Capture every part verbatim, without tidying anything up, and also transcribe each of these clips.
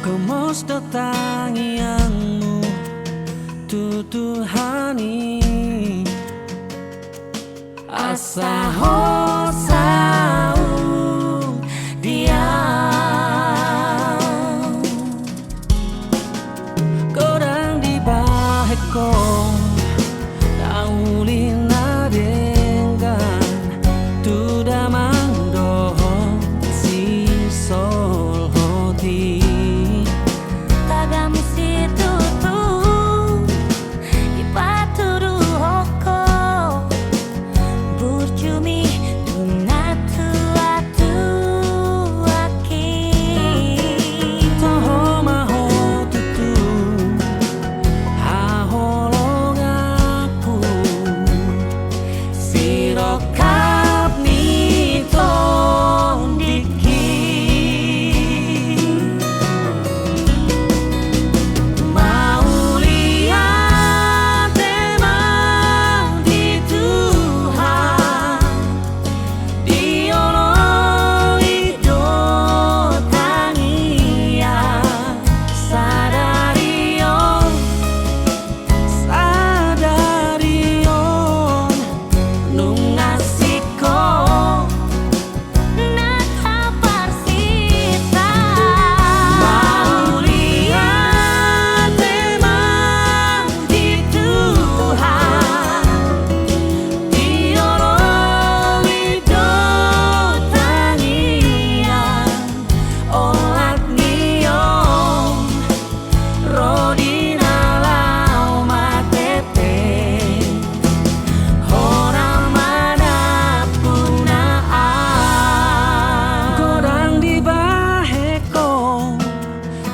Gomos do tangiangmu tu Tuhan i, asa hosa di Au. Godang dibahen ho na uli na denggan tu damang dohot sisolhot i. Tagam situtu dipatuduhon ho burjumi tu natuatuak i. Toho ma ho tutu haholonganku, sirongkap ni tondik i. Mauliate ma di Tuhan, dioloi do tangiang sadari on. Sadari on nunga singkop na taparsinta. Mauliate ma di Tuhan, dioloi do tangiang olat ni on. Ro di na laho mate pe, hona manampuna au. Godang dibahen ho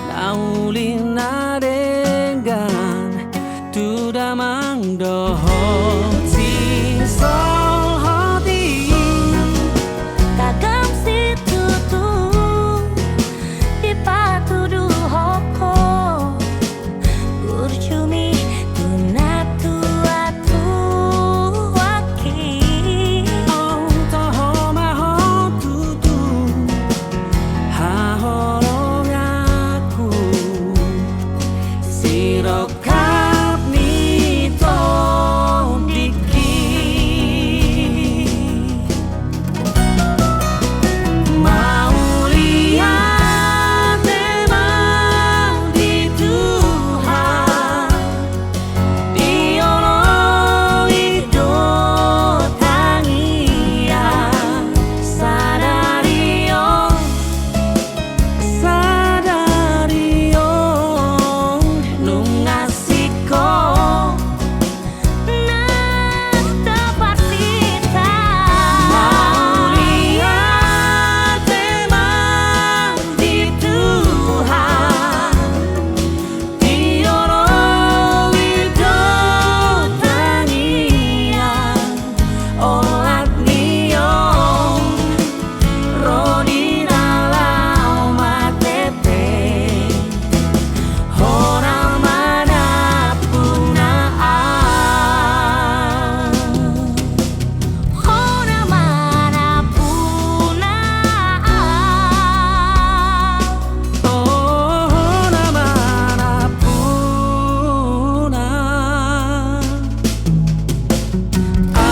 na uli na denggan tu damang dohot sisolhot i. Tagam situtu dipatuduhon ho burjumi tu natuatuak i. Toho ma ho tutu haholonganku, sirongkap ni tondik i. Mauliate ma di Tuhan, dioloi do tangiang sadari on. Sadari on nunga singkop na taparsinta. Mauliate ma di Tuhan, dioloi do tangiang olat ni on. Ro di na laho mate pe, hona manampuna au. Hona manampuna au. Oh, hona manampuna au.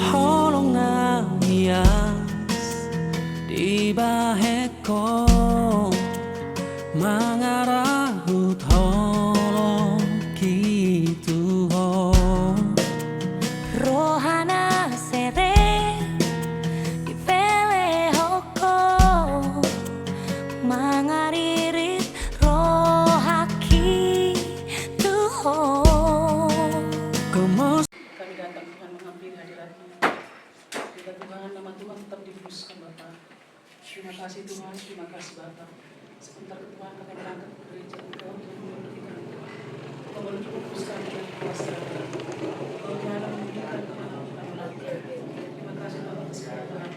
Holong na ias dibahen ho mangarahut holongki tu Ho. Roha na serep dipelehon Ho mangaririt rohangki tu Ho. Kami datang, Tuhan, menghampiri hadirat-Mu. Biar Tuhan, nama Tuhan tetap dipujikan, Bapa. Terima kasih Tuhan, terima kasih Bapa. Sebentar ke Tuhan kami berangkat ke gereja, Engkau yang memberkati kami. Engkau menunjukkan kuasa, Engkau yang menunjukkan kemana kami melangkah. Terima kasih Tuhan atas kemudahan.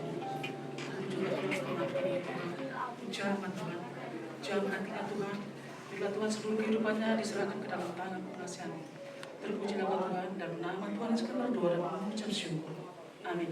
Tunjukkan kami kemampuan kami, Tuhan. Jamah Tuhan, jamah hati Tuhan. Bila Tuhan seluruh kehidupannya diserahkan ke dalam tangan pengasihan-Mu. Terpujilah Tuhan, dalam nama Tuhan Yesus kami berdoa dan mengucap syukur. Amin.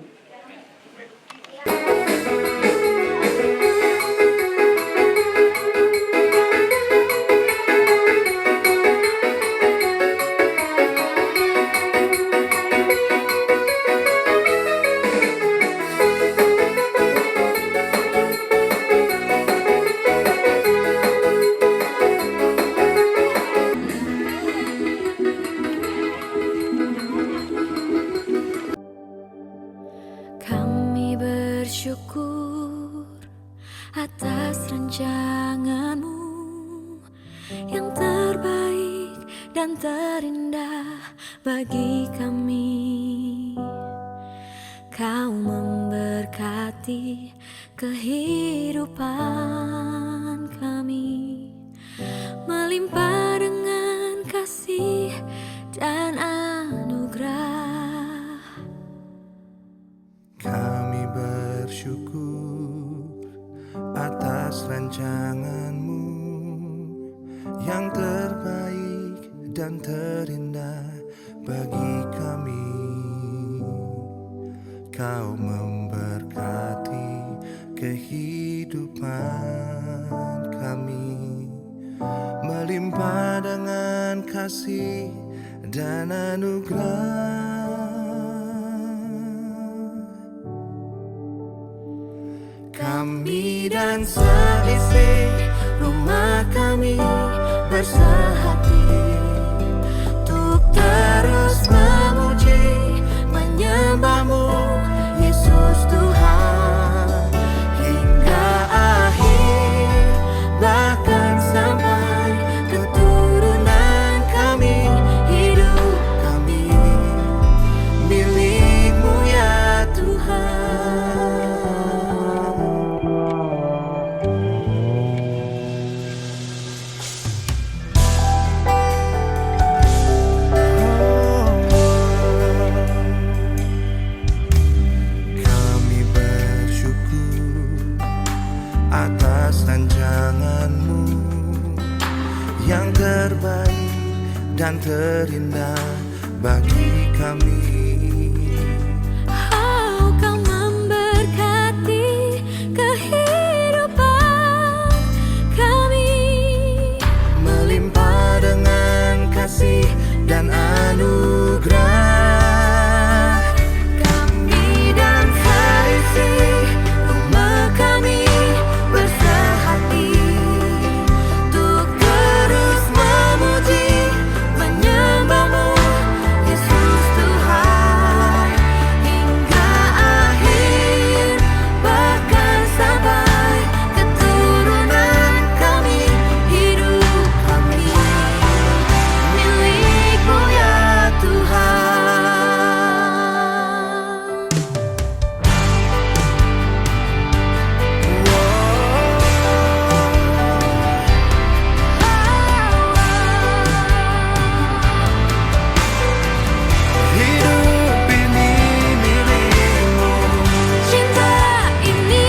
Kami bersyukur atas rancangan-Mu yang terbaik dan terindah bagi kami. Kau memberkati kehidupan kami, melimpah dengan kasih dan anugerah. Kami bersyukur atas rancangan-Mu yang terbaik dan terindah bagi kami. Kau memberkati kehidupan kami, melimpah dengan kasih dan anugerah. Kami dan seisi rumah kami bersehati untuk terus memuji, menyembah-Mu, Yesus Tuhan, hingga akhir, bahkan sampai keturunan kami, hidup kami milik-Mu, ya Tuhan. Kami bersyukur atas rancangan-Mu yang terbaik dan terindah bagi kami. Oh, Kau memberkati kehidupan kami, melimpah dengan kasih dan anugerah. Kami dan seisi rumah kami bersehati untuk terus memuji, menyembah-Mu, Yesus Tuhan, hingga akhir, bahkan sampai keturunan kami, hidup kami milik-Mu, ya Tuhan. Hidup ini milik-Mu. Cinta ini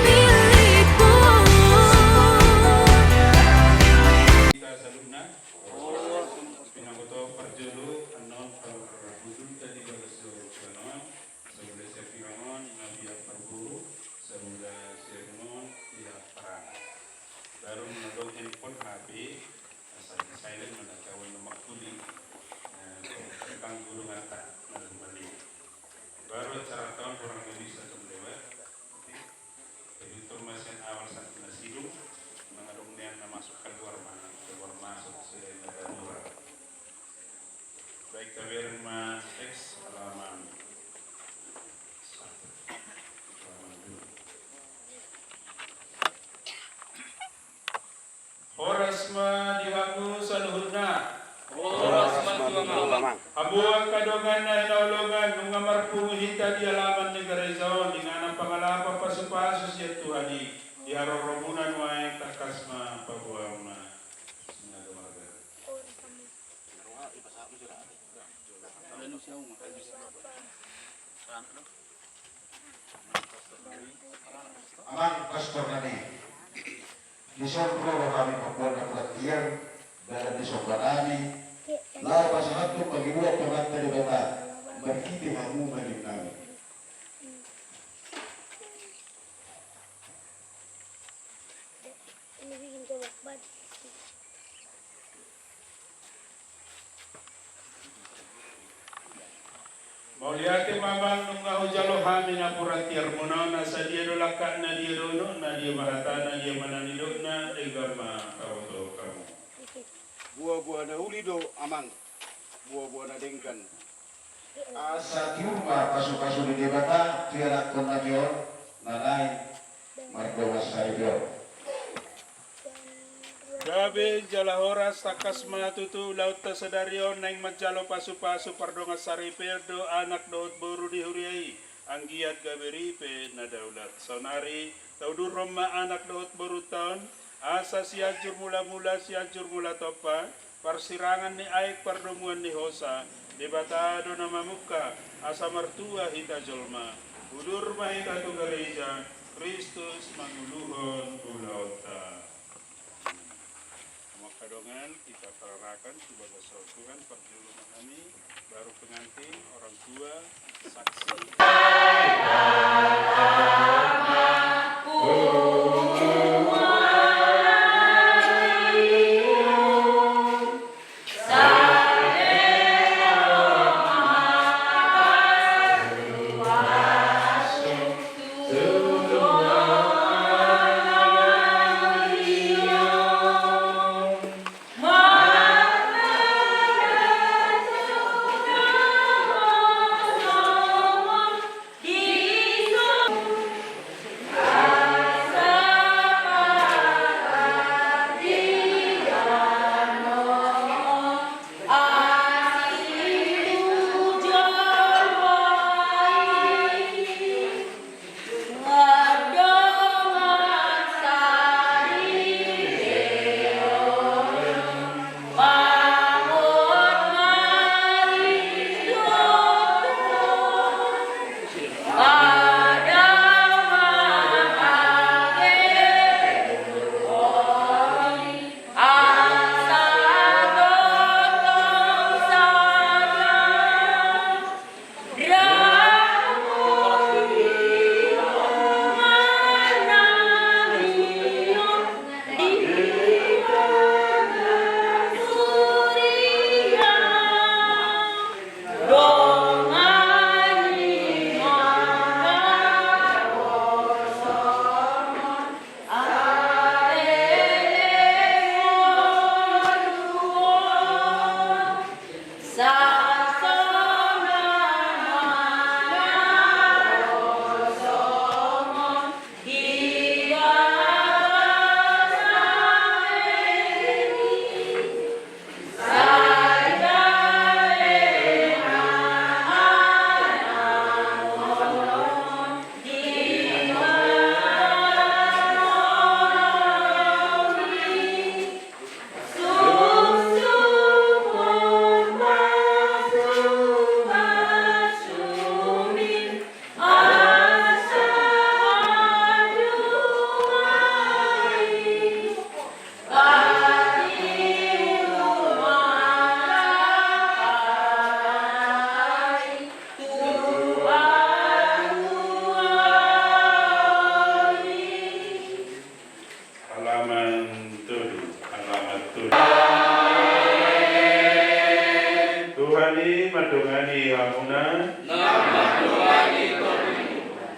milik-Mu. Hita saluhutna. Pinaboto parjolo annon parhundulta di bagas joro on. Sabula sian pirangon na biar parboru, sabula sian on biar parang. Baru molo adong handphone, H P, asa di silent ma na, kawan na mangkuli, eh, tentang guru ngata na lumayan. Baru acara taon kurang lebih satu lewat. Editor ma sian awal sampe na sidung, manang adong nian na masuk, kaluar ma, kaluar masuk sian na darurat. Baik, tabereng ma teks halaman. Halaman dua. Horas ma di hamu saluhutna. Horas ma di hamu. Hamu angka dongan na hinaholongan, nunga marpungu hita di alaman ni gareja on, di inganan pangalapa Pasu-pasu sian Tuhan i, di haroromuna nuaeng tangkas ma paboaonna. Sinaga marga. Amang pastor nami. Dison ro hami mamboan na purat tiar, dalan ni somba nami, laho pasahathon pangidoan tu Amanta Debata, marhite hamu ma ninna nami. Mauliate ma Amang nunga hujalo hami na purat tiarmuna on, asa dia do langkatna, dia do unokna, dia ma hatana, dia ma na nidokna, denggan ma taboto hamu. Buabua na uli do Amang, buabua na denggan. Asa tiur ma pasu-pasu ni Debata tu ianakhon nami on, na naeng mardongan saripeon. Gabe jala horas, tangkas ma tutu ulaonta sadari on naeng manjalo pasu-pasu pardongan saripeon do anak dohot boru di huria i, anggiat gabe ripe na daulat. Saonari taudurhon ma anak dohot borunta on, asa Sianjur Mula-mula, Sianjur Mula Tompa, parsirangan ni aek, pardomuan ni hosa, Debata do na mamungka, asa martua hita jolma. Udur ma hita tu gareja, Kristus manguluhon ulaonta. Maka dongan, hita pararakan tu bagas roha ni Tuhan, parjolo ma hami, baru pengantin, orang tua, saksi. Halaman tolu, halaman tolu. Tuhan i mandongani hamuna.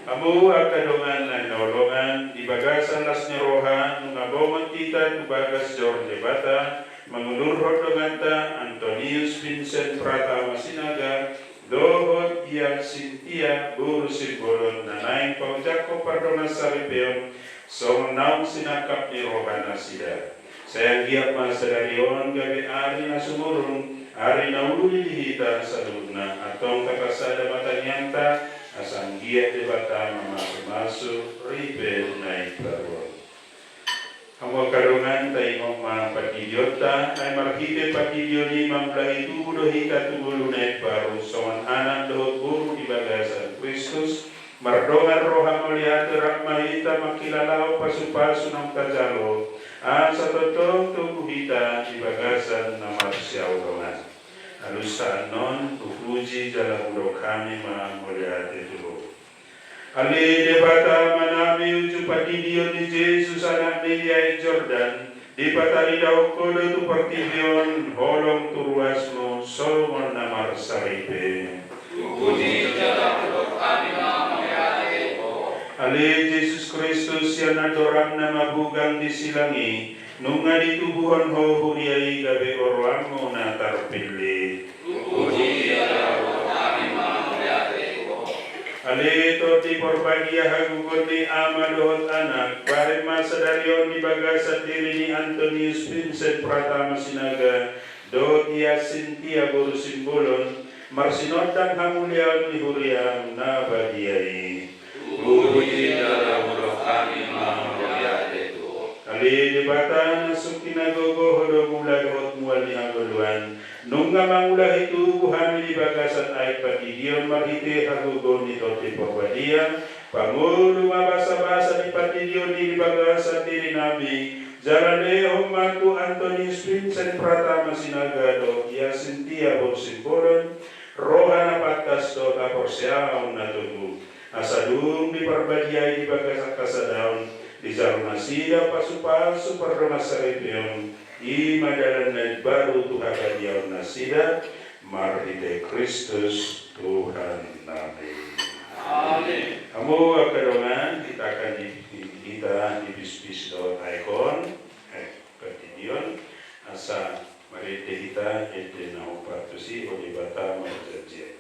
Hamu angka dongan na hinaholongan, di bagasan las ni roha, nunga bongot hita tu bagas joro ni Debata, mangudurhon donganta Antonius Vincent Pratama Sinaga, dohot Dian Sintia boru Simbolon na naeng paojakhon pardongan saripeon, songon naung sinangkap ni rohanasida. Sai anggiat ma sadari on gabe ari na sumurung, ari na uli di hita saluhutna, antong taparsada ma tangiangta, asa anggiat Debata mamasu-masu. pe na imbaru on. Hamu angka dongan, taingot ma pandidionta, ai marhite pandidion i mangulahi tubu do hita tu ngolu na imbaru songon anak dohot boru di bagasan Kristus. Mardongan roha mauliate rap ma hita mangkilalahon pasupasu naung tajalo, asa tongtong togu hita di bagasan na marsihaholongan. Alusa annon, hupuji jala hudok hami ma mauliate tu Ho. Ale Debata Amanami, uju pandidion ni Jesus Anakmi di aek Jordan, dipataridahon Ho do tu portibi on holong tu ruasMu songon na marsaripe. Hupuji jala hudok hami ma mauliate tu Ho. Ale Jesus Kristus, sian andorang na mabugang di silang i, nunga ditubuhon Ho huria i gabe oroanMu na tarpillit. Hupuji jala hudok hami ma mauliate tu Ho. Ale Tondi Porbadia, hagogoon ni Ama dohot Anak, bahen ma sadari on di bagasan diri ni Antonius Vincent Pratama Sinaga dohot Dias Sintia boru Simbolon, marsinondang hamuliaon ni huriaM na badia i. Hupuji jala hudok hami ma mauliate tu Ho. Ale Debata na sungkun na gogo, Ho do mula dohot mual ni hangoluan, nunga mangulahi tubu hami di bagasan aek pandidion marhite hagogoon ni Tondi Porbadia, pangolu ma basabasa ni pandidion i di bagasan dirinami, jala lehon ma tu Antonius Vincent Pratama Sinaga dohot Dias Sintia boru Simbolon roha na pantas dohot haporseaon na togu, asa dung diparbadiai di bagasan hasadaon, dijalo nasida pasupasu pardongansaripeon, i ma dalan na imbaru tu habadiaon nasida, marhite Kristus Tuhannami. Amin. Hamu angka dongan, hita akan di, di, hita dipispis dohot aek on, aek pandidion, asa marende hita ende na hombar tusi, O Debata marjanji.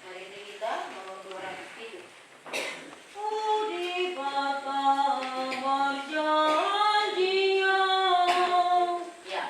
Marende hita, nomor dua ratus pitu. O Debata marjanji Au. Ya.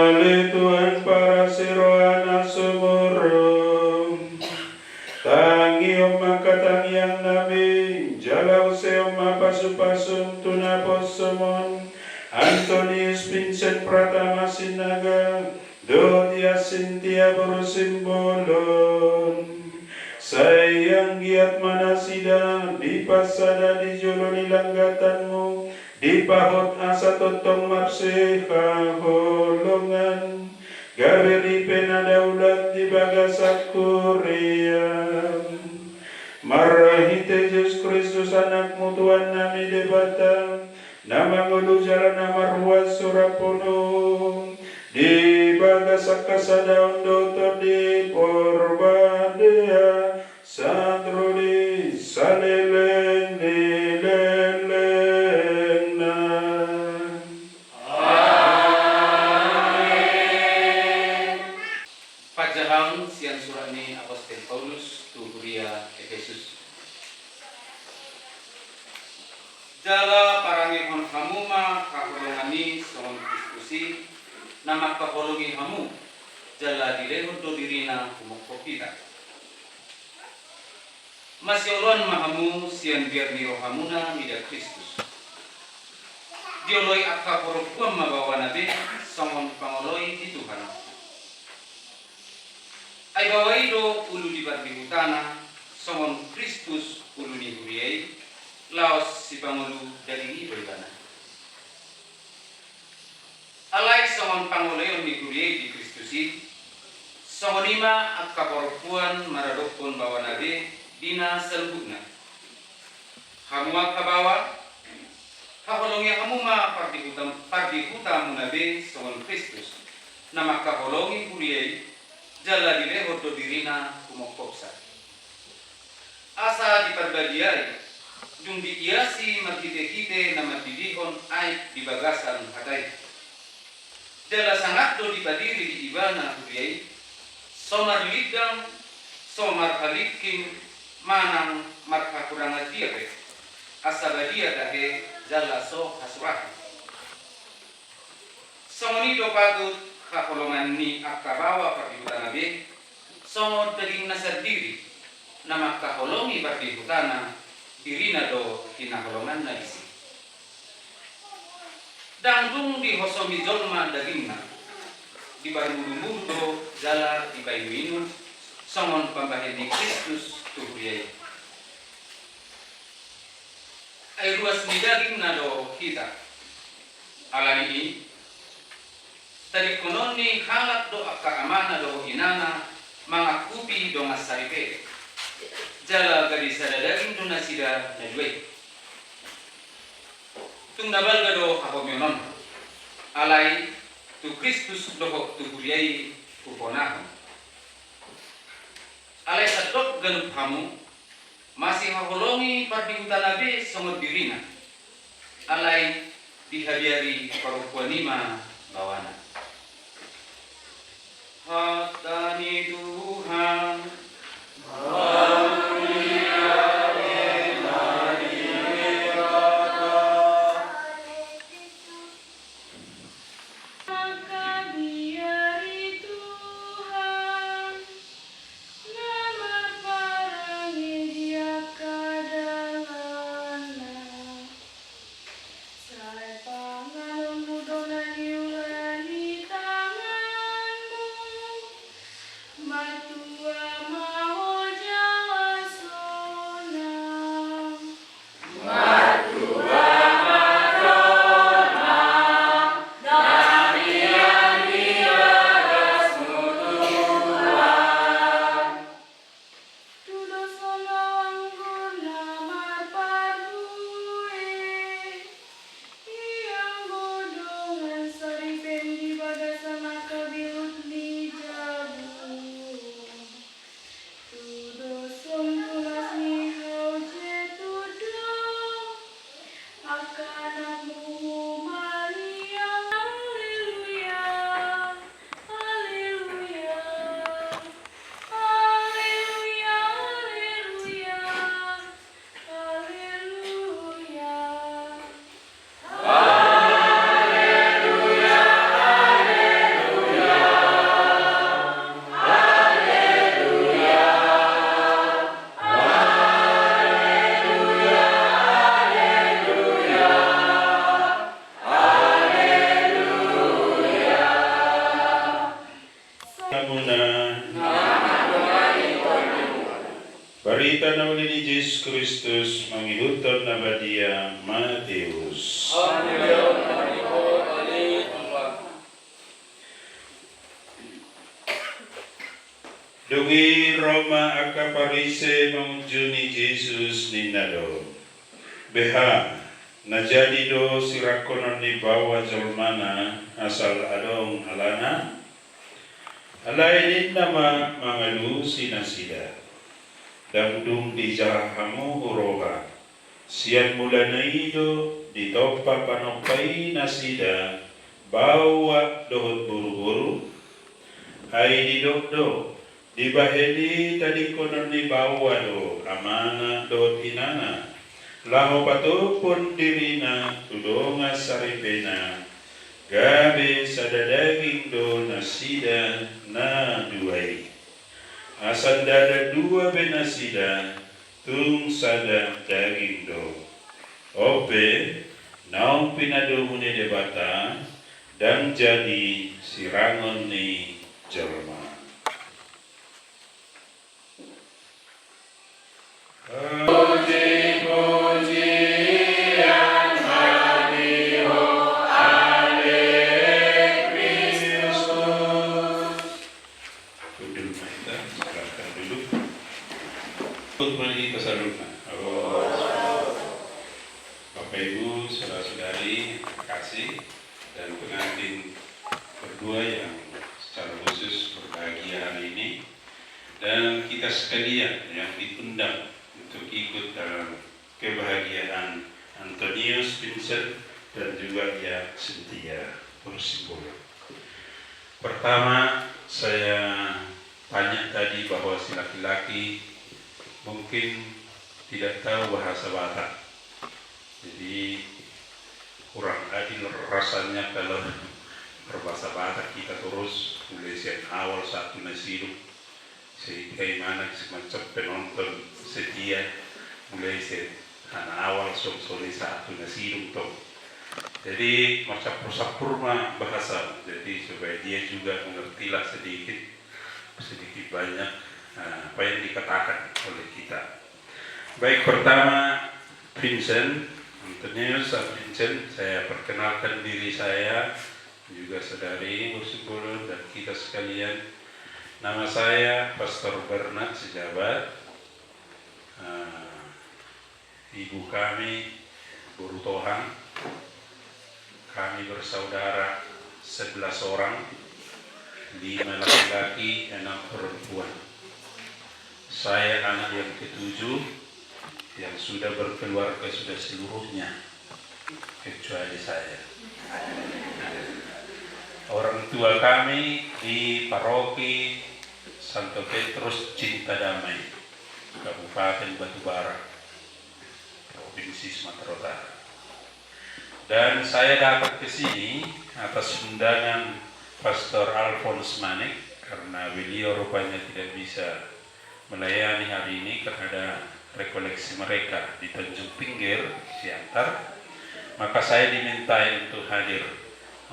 Ale Tuhan parasi roha na sumurung, tangihon ma angka tangiangnami, jala usehon ma pasupasum tu naposum on, Antonius Vincent Pratama Sinaga, dohot Dias Sintia boru Simbolon. Sai anggiat ma nasida dipansada di jolo ni langgatanmu, dipahot asa tongtong marsihaholongan, gabe ripe na daulat di bagasan huria. Jala na marruas sura ponung di bagasan hasadaon dohot di Porbadia, sahat ro di saleleng ni lelengna. Amen. Panjahaon sian surat ni Apostel Paulus tu huria Efesus. Jala parangehon hamu ma haholongan i songon Kristus i, na mangkaholongi hamu, jala dilehon do dirina humongkop hita. Masioloan ma hamu sian biar ni rohamuna mida Kristus. Dioloi angka parompuan ma baoana be songon pangoloi di Tuhan. Ai baoa i do ulu ni pardihutana, songon Kristus ulu ni huria i, laos sipangolu daging i do ibana. Alai songon pangoloion ni huria i di Kristus i, songon i ma angka parompuan maradophon baoana be di na saluhutna. Hamu angka baoa, haholongi hamu ma pardihuta-, pardihutamuna be songon Kristus, na mangkaholongi huria i, jala dilehon do dirina humongkopsa. Asa diparbadiai, dung diiasi marhitehite na mandidihon aek di bagasan hata i. Jala sangap do dipadiri di ibana huria i, so marlindang, so marhalingking, manang marhahurangan dia pe, asa badia tahe jala so hasurahan. Songon i do patut haholongan ni angka baoa pardihutana be, songon dagingna sandiri, na mangkaholongi pardihutana, dirina do hinaholonganna disi. Ndang dung dihosomi jolma dagingna, diparmudumudu do jala dipainuinu, songon pambahen ni Kristus tu huria i. Ai ruas ni dagingna do hita. Ala ni i, tadingkonon ni halak do angka amana dohot inana mangangkupi dongan saripe. Jala gari sada daging do nasida na dua i. Tung na balga do hahomion on. Alai tu Kristus dohot tu huria i huponahon. Alai sandok ganup hamu, masihaholongi pardihutana be songon dirina. Alai dihabiari parompuan i ma baoana. Hata ni Tuhan. Mangkabiari Tuhan, na marparange di angka dalanna. Sai pangalonmu do na niula ni tanganmu. Martua ma ho jala sonang. Martua ma ho jala sonang. Tudos olo anggur na marparbue, ianggo dongan saripen di bagasan angka bilut ni jabu. Tudos on tunas ni hau je tudo. Angka anakmu Maria. Haleluya, haleluya, haleluya, haleluya, haleluya. Barita na uli ni Jesus Kristus mangihuthon na badia Mateus. Dung i ro ma angka Parise mangunjuni Jesus, ninna do: Beha, Na jadi do sirangkonon ni baoa jolmana asal adong alana, alai ninna ma mangalusi nasida. Ndang dung dijaha hamu huroha, sian mulana i do ditompa panompa i nasida, baoa dohot boruboru. Ai didok do, dibahen i tadingkonon ni baoa do amana dohot inana, laho patumpahon dirina tu dongan saripena, gabe sada daging do nasida na dua i. Asa ndada dua be nasida, tung sada daging do. On pe, naung pinadomu ni Debata, ndang jadi sirangon ni jolma. Puji-pujian bagi Ho, ale Kristus. Duduk ma hita, silakan duduk. Duduk ma hita saluhutna. Bapak Ibu, saudara-saudari yang terkasih, dan pengantin berdua yang secara khusus berbahagia hari ini, dan kita sekalian yang diundang untuk ikut dalam kebahagiaan Antonius Vincent dan juga Ia Cynthia Hursibulo. Pertama, saya tanya tadi bahwa si laki-laki mungkin tidak tahu bahasa Batak. Jadi, kurang adil rasanya kalau berbahasa Batak kita terus, mulai sian awal sahat tu na sidung. Sehingga imana semacam penonton setia, mulai sian na awal songon i sahat tu na sidung tong. Jadi, marcampur-campur ma bahasa. Jadi, supaya dia juga mengertilah sedikit, sedikit banyak, eh, apa yang dikatakan oleh kita. Baik, pertama, Vincent, Antonius, Vincent, saya perkenalkan diri saya, juga saudari Hursibulo dan kita sekalian. Nama saya Pastor Bernard Sijabat. Eh, ibu kami Boru Tohang. Kami bersaudara sebelas orang, lima laki-laki, enam perempuan. Saya anak yang ketujuh, yang sudah berkeluarga sudah seluruhnya, kecuali saya. Orang tua kami di Paroki Santo Petrus Cinta Damai, Kabupaten Batubara, Provinsi Sumatera Utara. Dan saya datang ke sini atas undangan Pastor Alphonse Manik, karena beliau rupanya tidak bisa melayani hari ini karena ada rekoleksi mereka di Tanjung Pinggir, Siantar. Maka saya dimintai untuk hadir,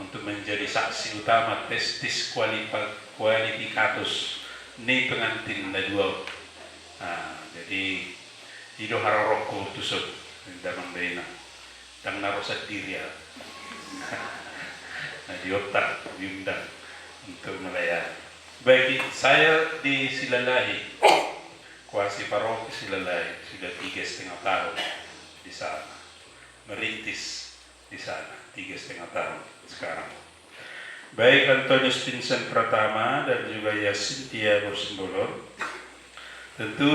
untuk menjadi saksi utama testis qualipa-, qualificatus ni pengantin na dua. Nah, jadi, i do haroroku tuson, damang dainang. Ndang na ro sandiri au. Na diontang, diundang untuk melayani. Baik, saya di Silalahi. Kuasi paroki Silalahi sudah tiga setengah tahun di sana. Merintis di sana, tiga setengah tahun sekarang. Baik Antonius Vincent Pratama dan juga Ia Cynthia Hursibulo, tentu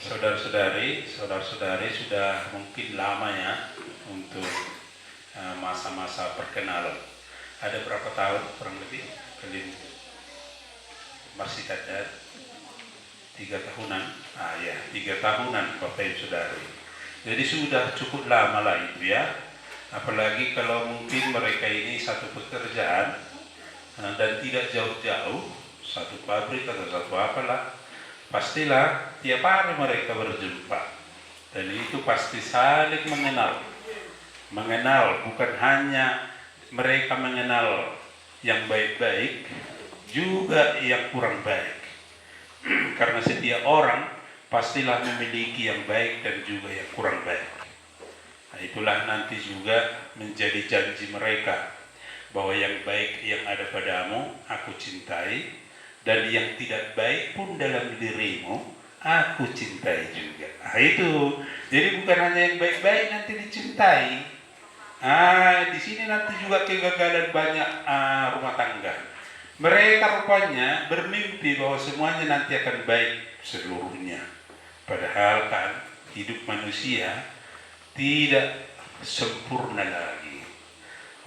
saudara-saudari, saudara-saudari sudah mungkin lama ya untuk, eh, masa-masa perkenalan. Ada berapa tahun kurang lebih kalian masih ada? Tiga tahunan. Ah, ya, tiga tahunan, Bapak Ibu Saudari. Jadi sudah cukup lama lah itu ya. Apalagi kalau mungkin mereka ini satu pekerjaan, eh, dan tidak jauh-jauh, satu pabrik atau satu apalah, pastilah tiap hari mereka berjumpa. Dan itu pasti saling mengenal. Mengenal, bukan hanya mereka mengenal yang baik-baik, juga yang kurang baik. Karena setiap orang pastilah memiliki yang baik dan juga yang kurang baik. Nah, itulah nanti juga menjadi janji mereka, bahwa yang baik yang ada padamu, Aku cintai, dan yang tidak baik pun dalam dirimu, Aku cintai juga. Nah, itu. Jadi bukan hanya yang baik-baik nanti dicintai. Ah, di sini nanti juga kegagalan banyak, ah, rumah tangga. Mereka rupanya bermimpi bahwa semuanya nanti akan baik seluruhnya. Padahal kan hidup manusia tidak sempurna lagi.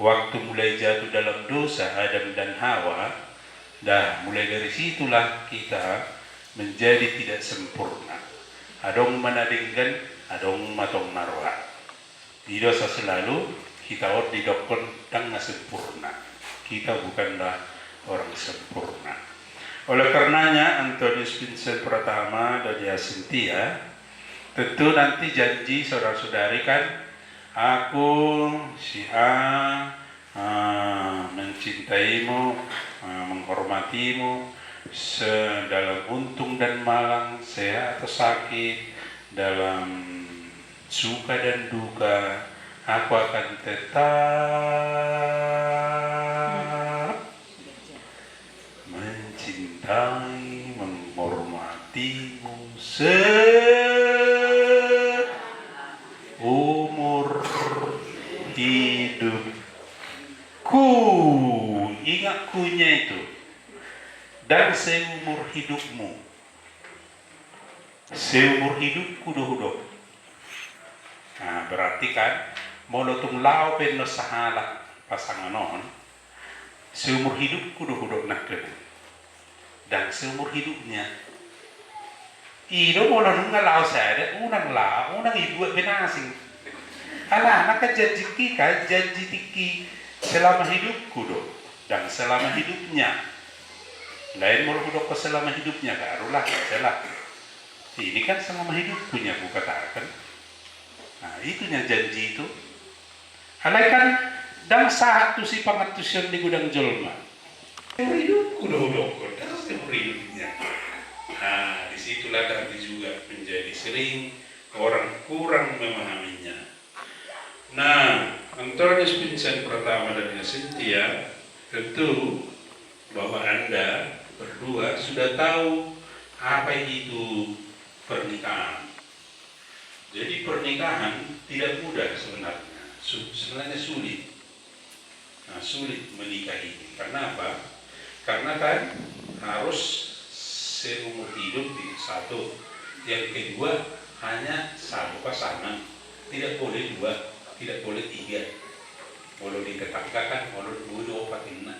Waktu mulai jatuh dalam dosa Adam dan Hawa, dah mulai dari situlah kita menjadi tidak sempurna. Adong ma na denggan, adong ma tong na roa. I do asa selalu hita on didokkon ndang na sempurna. Kita bukanlah orang sempurna. Oleh karenanya, Antonius Vincent Pertama dari Asintia, tentu nanti janji saudara-saudari kan, aku si A, ah, mencintaimu, ah, menghormatimu, se-, dalam untung dan malang, sehat atau sakit, dalam suka dan duka, aku akan tetap mencintai, menghormatimu seumur hidupku. Ingat kunya itu. Dan seumur hidupmu. Seumur hidupku do hudok. Nah, berarti kan, molo tung laho pe annon sahalak pasangan on, seumur hidupku do hudok nangkin. Ndang seumur hidupnya. I do molo nunga laho sada, unang laho, unang dibuat be na asing. Alana kan janji tingki, kan janji tingki selama hidupku do. Ndang selama hidupnya. Lain molo hudokkon selama hidupnya, barulah, jelas. Ini kan selama hidupku nya hukatakan. Nah, itu nya janji itu. Alai kan ndang sahat tusi pangantusion ni godang jolma. Seumur hidupku do hudokkon, ndang seumur hidupnya. Nah, disitulah kami juga menjadi sering orang kurang memahaminya. Nah, Antonius Vincent Pertama dan Asintia, tentu bahwa Anda berdua sudah tahu apa itu pernikahan. Jadi, pernikahan tidak mudah sebenarnya. Su-, sebenarnya sulit. Nah, sulit menikah ini. Karena apa? Karena kan harus seumur hidup itu satu. Yang kedua, hanya satu pasangan. Tidak boleh dua, tidak boleh tiga. Molo di tetangga kan, molo dua, dua, opat, lima.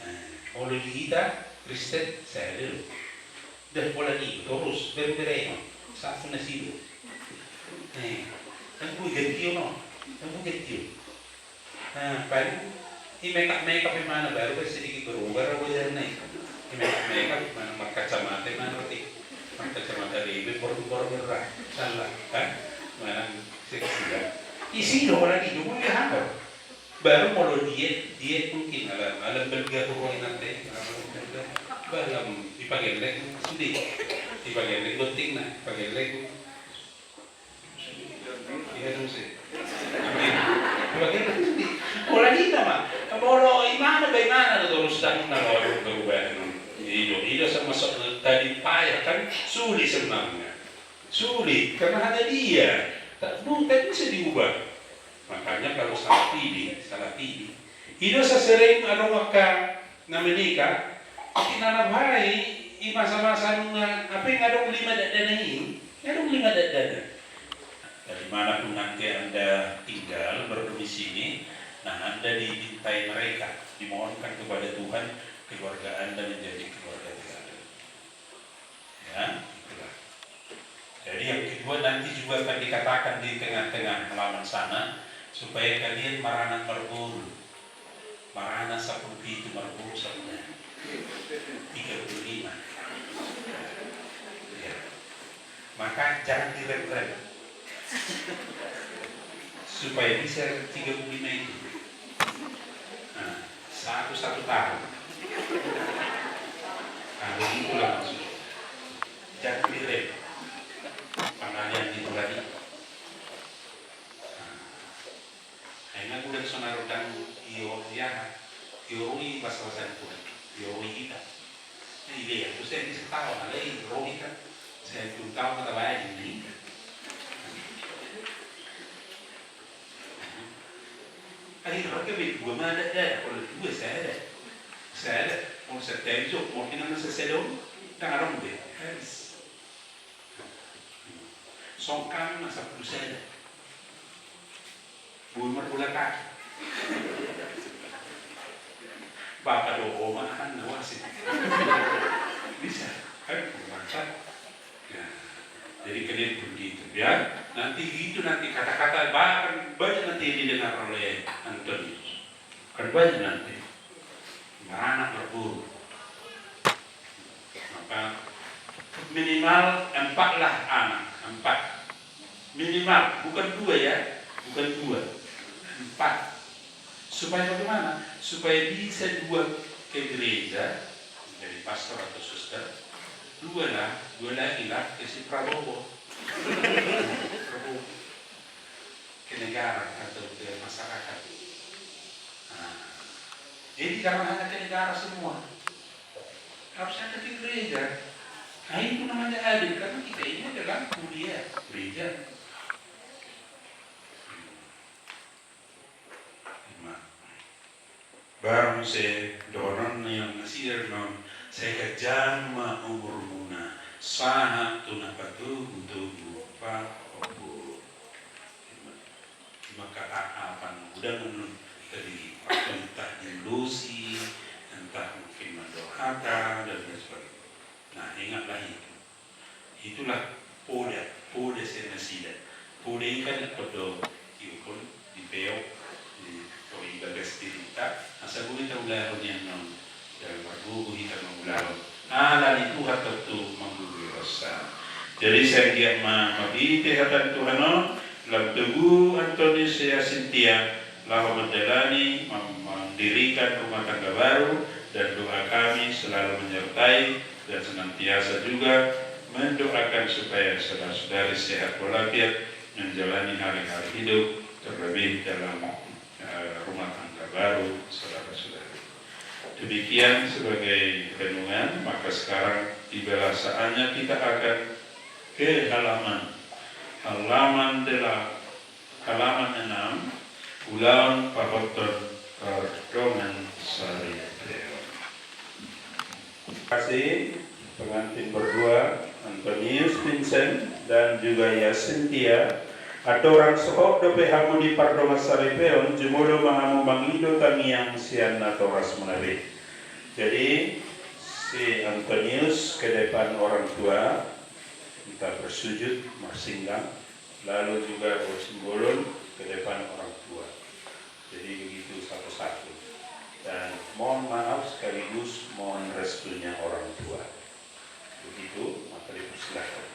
Nah, molo di hita Kristen, sada do. Dah pola i, torus, bereng-bereng. Satu na sido. Eh, kan boi ganti on, kan boi ganti on. Nah, paling i make up, make up imana baru kan sedikit berubah wajahna i. I make up, make up imana, markacamata imana roti. Markacamata ribet, borong-borong merah. Salah, kan? Mana seksi, kan? Isi do lagi, dulu ya apa? Baru molo diet, diet mungkin ala, ala belga pokokna te, ala belga. Balam, dipagelleng sude. Dipagelleng gontingna, dipagelleng. Iya dong sih. Amin. Dipagelleng sude. Pola hita ma. Molo imana, ba imana do torus tang na lawan perubahan. Ido, ido sama sok tadi payah kan sulit sebenarnya. Sulit, karena hanya dia. Tak, bu, tak bisa diubah. Makanya kalau salah pilih, salah pilih. I do sasering adong angka na menikah, i na nabahai, i masa-masa nunga, hape nga adong lima dakdanak i, nga adong lima dakdanak. Dari mana pun nanti Anda tinggal, berdomisili, nah, Anda dimintai mereka, dimohonkan kepada Tuhan, keluarga Anda menjadi keluarga teladan. Ya, itulah. Jadi yang kedua nanti juga akan dikatakan di tengah-tengah halaman sana, supaya kalian maranak marboru. Maranak sampulu pitu, marboru sampulu. Tiga puluh lima. Ya. Maka jangan direm-rem. Supaya bisa tiga puluh lima itu. Nah, satu, satu tahun. Nah, begitulah maksudnya. Jangan direm. Pangalian itu tadi. Nah, akhirnya udah sonaro dan io, ya, io rui pas-pasan pun. Io rui kita. Nah, iya, ya, terus saya bisa tahu, nah, lagi rui kan. Saya pun tahu kata lain ini. Harga be dua ma adat, adat, kalau dua sada. Sada, mau sada ijo, mau kena masa sada on, tanggal on be, habis. Songkang masa puluh sada. Bulu marbola kaki. Bapa do oma akan na wasit. Bisa, kan? Mantap. Nah, jadi kalian pun gitu, ya. Nanti itu nanti kata-kata bahkan banyak nanti didengar oleh Antonius. Kan banyak nanti. Beranak berguru. Maka minimal empat lah anak, empat. Minimal, bukan dua ya, bukan dua, empat. Supaya bagaimana? Supaya bisa dua ke gereja, jadi pastor atau suster, dua lah, dua lagi lah ke si Prabowo. Prabowo. Ke negara atau ke masyarakat. Nah, jadi jangan hanya ke negara semua. Harus ada ke gereja. Nah, itu namanya adil, karena kita ini adalah kuliah gereja. Ima. Baru muse dohonon ni nasida annon, sai ganjang ma umurmuna, sahat tu na patogu-togu pahompu. Ima. Ima kata apa na udah menurut tadi, entah diulosi, entah mungkin mandok hata, dan lain sebagainya. Nah, ingatlah itu. Itulah poda, poda sian nasida. Poda i kan ingkon do diukur, dipeop, di, di bagas dirinta, asa boi taulahon i annon. Jala margogo hita mangulahon. Ala ni Tuhan tontu manggurui rohanta. Jadi sai anggiat ma marhite hata ni Tuhan on, lam togu Antonius Yasintia, laho mandalani, mem-, mendirikan rumah tangga baru, dan doa kami selalu menyertai dan senantiasa juga mendoakan supaya saudara-saudari sehat walafiat menjalani hari-hari hidup, terlebih dalam, eh, rumah tangga baru saudara-saudari. Demikian sebagai renungan, maka sekarang tibalah saatnya kita akan ke halaman, halaman dela-, halaman enam, ulaon pahothon pardongansaripeon. Terima kasih pengantin berdua, Antonius Vincent dan juga Yasintia. Andorang sohot dope hamu di pardongansaripeon, jumolo ma hamu mangido tangiang sian natorasmuna be. Jadi, si Antonius ke depan orang tua, minta bersujud, marsinggang. Lalu juga boru Simbolon ke depan orang tua. Jadi begitu satu-satu. Dan mohon maaf sekaligus mohon restunya orang tua. Begitu, maka dipersilakan.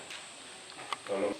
Tolong.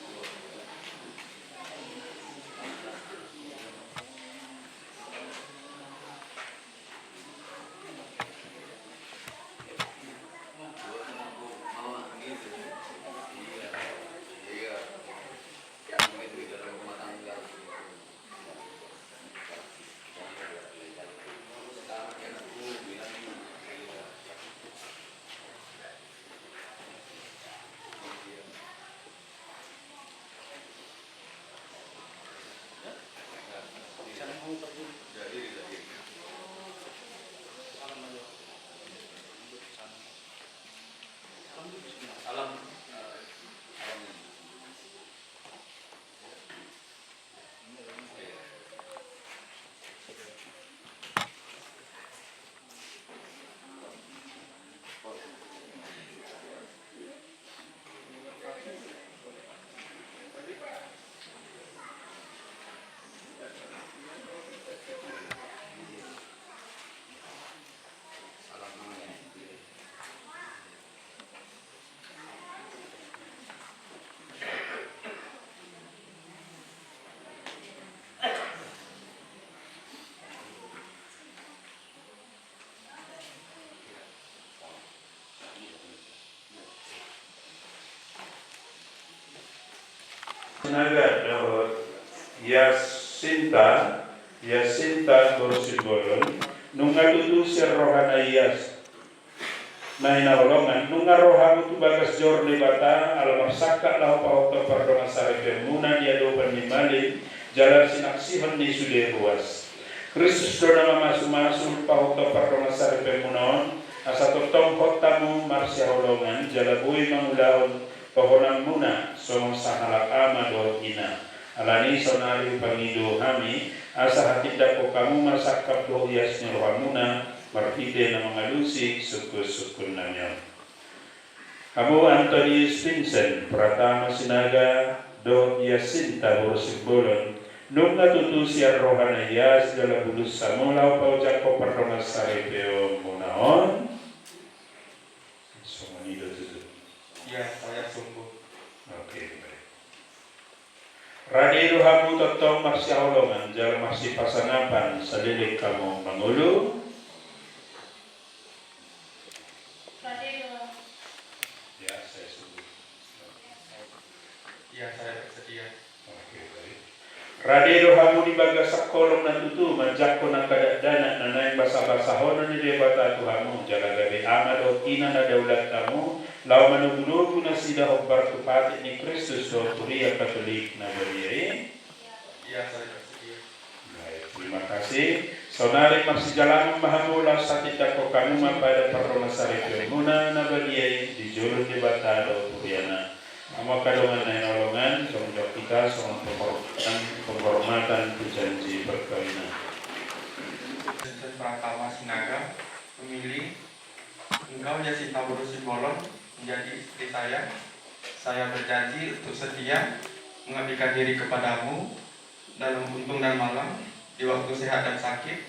Sinaga dohot Yasinta, Yasinta boru Simbolon, nunga tutu sian rohana Yas. Na hinaholongan, nunga ro hamu tu bagas joro ni Debata, ala marsangkap laho pahothon pardongansaripeonmuna di adopan ni malim, jala sinaksihon ni sude ruas. Kristus do na mamasumasu, pahuthon pardongansaripeonmuna on, asa tongtong hot hamu marsihaholongan jala boi mangulahon tohonanmuna songon sahalak ama dohot ina. Alani i saonari hupangido hami, asa hatindangkon hamu ma sangkap dohot ias ni rohamuna, marhite na mangalusi sungkunsungkunnami on. Hamu Antonius Vincent Pratama Sinaga dohot Yasinta boru Simbolon, nunga tutu sian roha na ias jala bulus hamu laho paojakhon pardongansaripeonmuna on. Songon i do tutu. Ia, saya sungguh. Oke, baik. Rade do hamu tongtong marsihaholongan jala marsipasangapan saleleng hamu mangolu. Rade do. Ya, saya sungguh. Ya, saya bersedia. Oke, baik. Rade do hamu di bagasan holong na tutu manjangkon angka dakdanak na naeng basabasahonon ni Debata tu hamu, jala gabe ama dohot ina na daulat hamu, laho manogunogu nasida hombar tu patik ni Kristus dohot Huria Katolik na badia i? Ia, saya bersedia. Baik, terima kasih. Saonari marsijalangan ma hamu laos hatindangkon hamu ma padan pardongansaripeonmuna na badia i di jolo ni Debata dohot huriana. Hamu angka dongan na hinaholongan, songon didok hita, songon penghormatan, penghormatan tu janji perkawinan. Vincent Pratama Sinaga memilih engkau, Yasinta boru Simbolon, menjadi istri saya. Saya berjanji untuk setia mengabdikan diri kepadamu dalam untung dan malang, di waktu sehat dan sakit.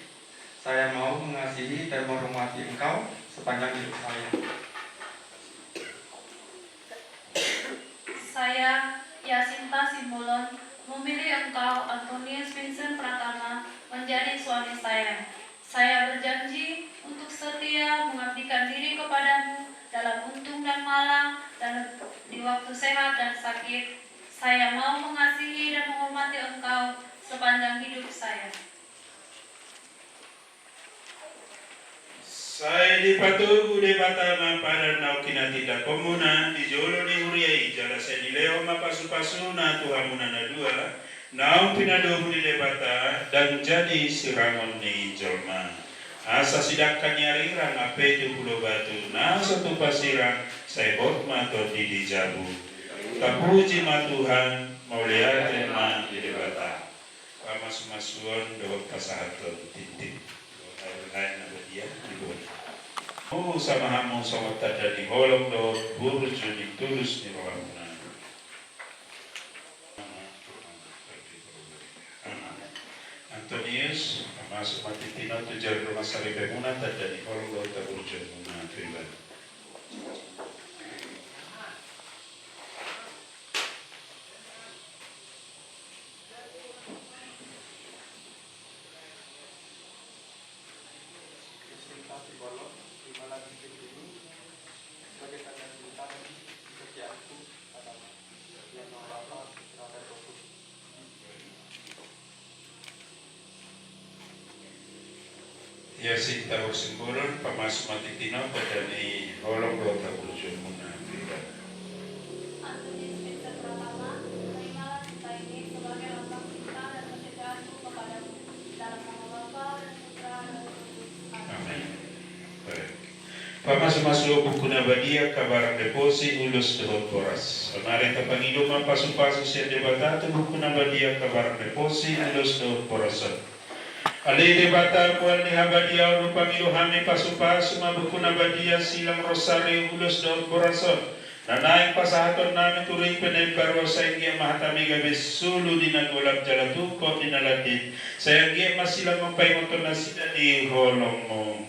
Saya mau mengasihi dan menghormati engkau sepanjang hidup saya. Saya, Yasinta Simbolon, memilih engkau, Antonius Vincent Pratama, menjadi suami saya. Saya berjanji untuk setia mengabdikan diri kepadamu dalam untung dan malang, dan di waktu sehat dan sakit. Saya mau mengasihi dan menghormati engkau sepanjang hidup saya. Sai dipatogu Debata ma padan naung hinatindangkonmuna di jolo ni huria i, jala sai dilehon ma pasupasuna tu hamuna na dua naung pinadomu ni Debata, ndang jadi sirangon ni jolma. Asa sidangka ni arirang ampe tu pulo batu na so tupa sirang, sai hot ma tondi di jabu. Tapuji ma Tuhan, mauliate ma di Debata. Pamasumasuon dohot pasahaton tintin. Dohot ari laen na badia di bona. Molo samahanmu songon tanda ni holong dohot burju ni tulus ni rohamuna. Antonius, pamasu ma tintin on tu jari dongan saripeonmuna, tanda ni holong dohot haburjuonmuna tu ibana. Yasinta boru Simbolon, pamasu ma tintin on, tanda ni holong dohot haburjuonmuna tu ibana. Antonius Vincent Pratama, terimalah cinta ini sebagai lambang cinta dan kesetiaanku kepadamu, dalam nama Bapa dan Putra dan Roh Kudus. Amin. Amin. Baik. Pamasumasuon Buku na Badia, Kabar ni Posi, Ulos dohot Boras. Saonari tapangido ma pasupasu sian Debata tu Buku na Badia, Kabar ni Posi, Ulos dohot Boras on. Ale Debata, mual ni habadiaon, hupangido hami, pasupasu ma Buku na Badia, Silang Rosari, Ulos dohot Boras on, na naeng pasahatonnami tu huria i pe na imbaru, sai anggiat ma hatami gabe sulu di na golap jala tungkot di na landit, sai anggiat ma silang mampaingothon nasida di holongmu.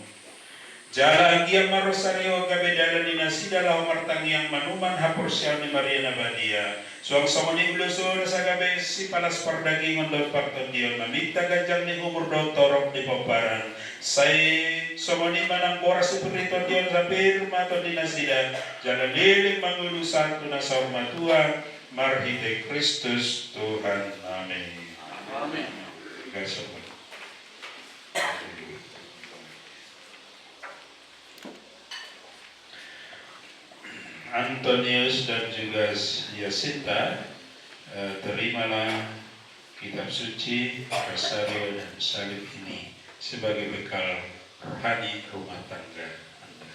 Jala anggiat ma rosari on gabe dalan ni nasida laho martangiang manuman haporseaon ni Maria na badia. Suang songon i ulos on asa gabe sipalas pardagingon dohot partondion, maminta ganjang ni umur dohot torop di pomparan. Sai songon i ma nang boras ni partondion, asa pir ma tondi nasida, jala leleng mangolu sahat tu na saur matua, marhite Kristus Tuhannami. Amin. Amin. Antonius dan juga Yasinta, eh, terimalah Kitab Suci, Rosario dan Salib ini sebagai bekal rohani rumah tangga Anda.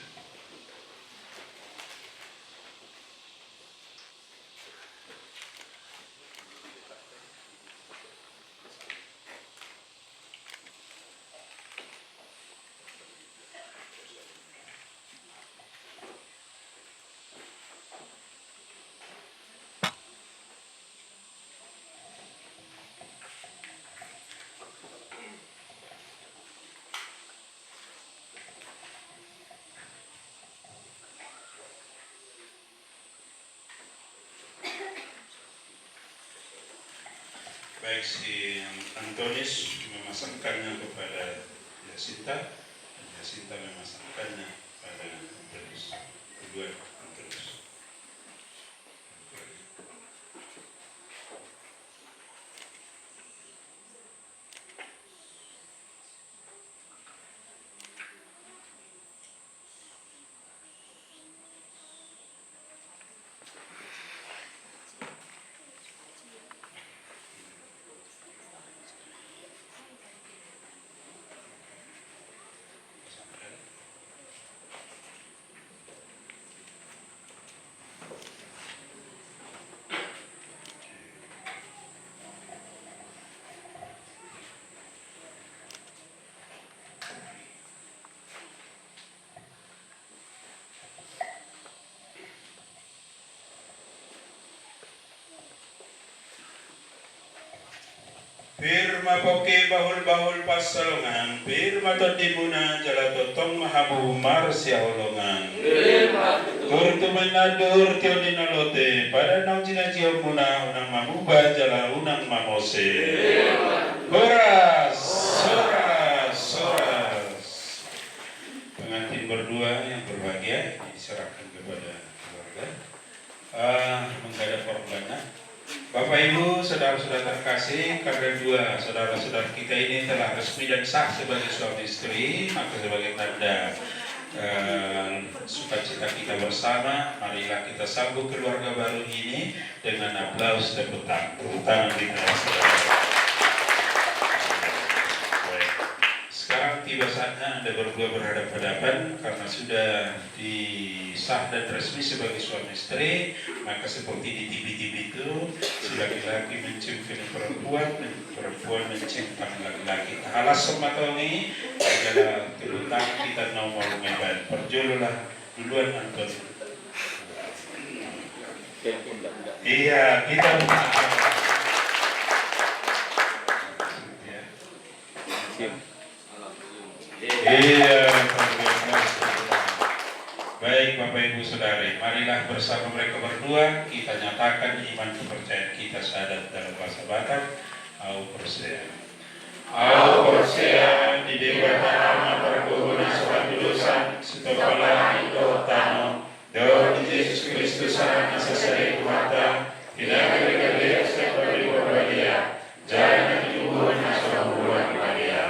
Baik, si Antonis memasangkannya kepada Jacinta, dan Jacinta memasangkannya pada Antonis. Duluan, Antonis. Pir ma pongki bahulbahul pansalongan, pir ma tondimuna jala tongtong ma hamu marsihaholongan. Pir ma tutu. Turtu ma inna andur tion ni na lote, pada naung jinajihonmuna unang mamuba jala unang mamose. Pir ma tutu. Horas, horas, horas. Pengantin berdua yang berbahagia diserahkan kepada keluarga. Eh, menghadap orang bana. Bapak Ibu, saudara-saudara terkasih, karena dua saudara-saudara kita ini telah resmi dan sah sebagai suami istri, maka sebagai tanda, eh, sukacita kita bersama, marilah kita sambut keluarga baru ini dengan aplaus tepuk tangan. Tepuk tangan kita. Baik. Sekarang tiba saatnya Anda berdua berhadapan-hadapan karena sudah disah dan resmi sebagai suami istri, maka seperti di T V-T V itu, si laki-laki mencium kena perempuan, perempuan mencium tangan laki-laki. Halas sama Tony, segala kebutuhan kita mau mau ngeban. Perjululah duluan, Anton. Iya, kita buka. Ya. Iya, luar biasa. Baik, Bapak Ibu Saudari, marilah bersama mereka berdua kita nyatakan iman kepercayaan kita, syahadat dalam bahasa Batak, au porsea. Au porsea di Debata Ama Pargogo na so hatudosan, sitopot langit dohot tano, dohot di Jesus Kristus Anakna sasada i Tuhanta, na gabe-gabe sian Tondi Porbadia, jala na tinibuhon na so hamuruan i Maria.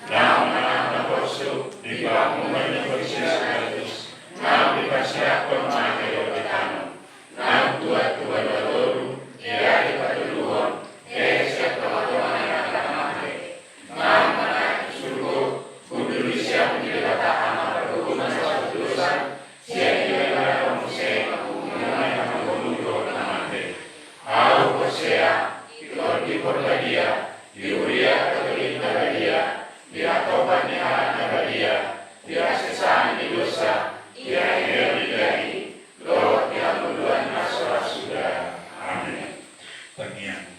Naung manang na porsuk di panguhuman ni Pontius Pilatus, naung diparsiranghon mate dohot ditanom, naung tuat tu banua toru, di ari patoluhon, diae sian tonga-tonga ni angka na mate. Naung manaek tu surgo, hundul di siamun ni Debata Ama Pargogo na so hatudosan, sian dia ma na mangusei hamu na mangolu dohot na mate. Au porsea di Tondi Porbadia, di Huria Katolik na badia, di hatopan ni halak na badia, di hasesaan ni dosa, di hahibatan ni daging, dohot di hangoluan na so ra suda. Amen. Tangiang.